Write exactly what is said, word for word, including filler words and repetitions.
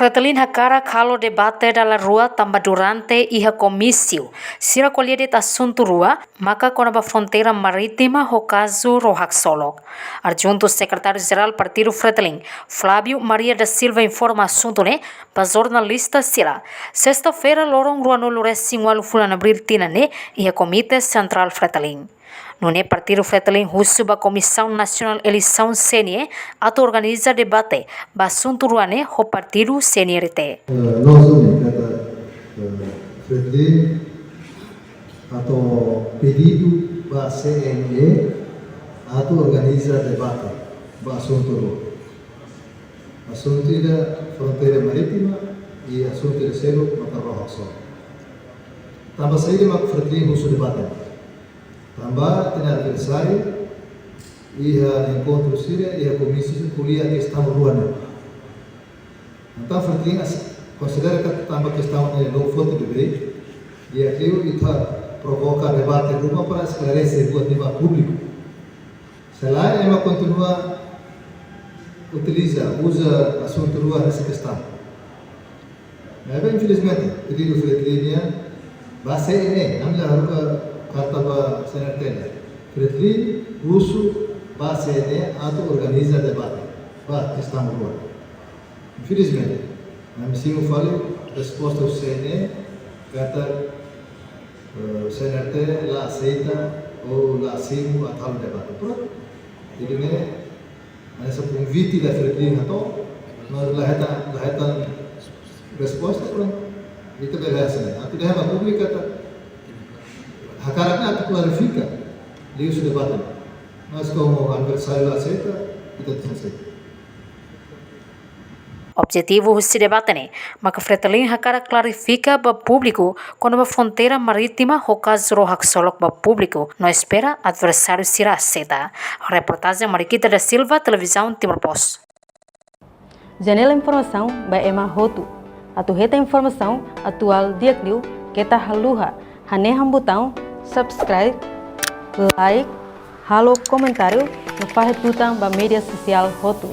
Fretilin hakarak halo debate dala rua tanba durante iha komísiu sira ko'alia de'it asuntu rua, maka kona-ba fronteira marítima ho kazu rohaksolok. Adjuntu Sekretáriu Jerál Partidu Fretilin, Flávio Maria da Silva, informa asuntu ne'e ba jornalista sira sesta-feira loron ruanulu-resin-ualu fulan Abríl tinan ne'e iha Komité Sentrál Fretilin. Nune'e Partidu Fretilin husu ba Komisaun Nasionál Eleisaun, C N E, atu organiza debate ba asuntu rua ne'e ho partidu C N R T. Eh, nós, União Católica, eh, Fretilin, atu pedidu ba C N E atu organiza debate ba asuntu rua. Asuntu ida fronteira marítima i asuntu ida seluk matan rohaksolok. Tanba saida mak Fretilin husu debate? Tanba ita-nia adversáriu iha enkontru sira, iha komísiu sira ko'alia kestaun rua ne'e. Entaun Fretilin as-, konsidera katak tanba kestaun ne'e la'o foti beibeik, i atu ita provoka debate ruma para esklarese buat ne'e ba públiku. Se lae, ema kontinua utiliza, uza asuntu rua ne'e kestaun. Maibé, infelizmente, pedidu Fretilin nian ba C N E, ami la haruka karta ba C N R T. Fretilin husu ba C N E atu organiza debate ba kestaun rua. Infelizmente, ami simu fali resposta husi C N E katak, eh, C N R T la aseita ou la simu atu halo debate. Prontu. Jadi ne'e hanesan konvite da Fretilin hato'o, mas la hetan, la hetan resposta, prontu. Ita bele hanesan ne'e. Atu dehan ba públiku katak hakarak ne'e atu klarifika liuhusi debate. Mas komu adversáriu la aseita, ita tenke aseita. Objetivu husi debate ne'e maka Fretilin hakarak klarifika ba públiku kona-ba fronteira marítima ho kazu rohaksolok ba públiku, no espera adversáriu sira aseita. Reportajen Mariquita da Silva, Televizaun Timor Post. Janela informasaun ba ema hotu. Atu hetan informasaun atuál di'ak liu, keta haluha hanehan butaun subscribe, like, halo komentáriu no fahe tutan ba média sosiál hotu.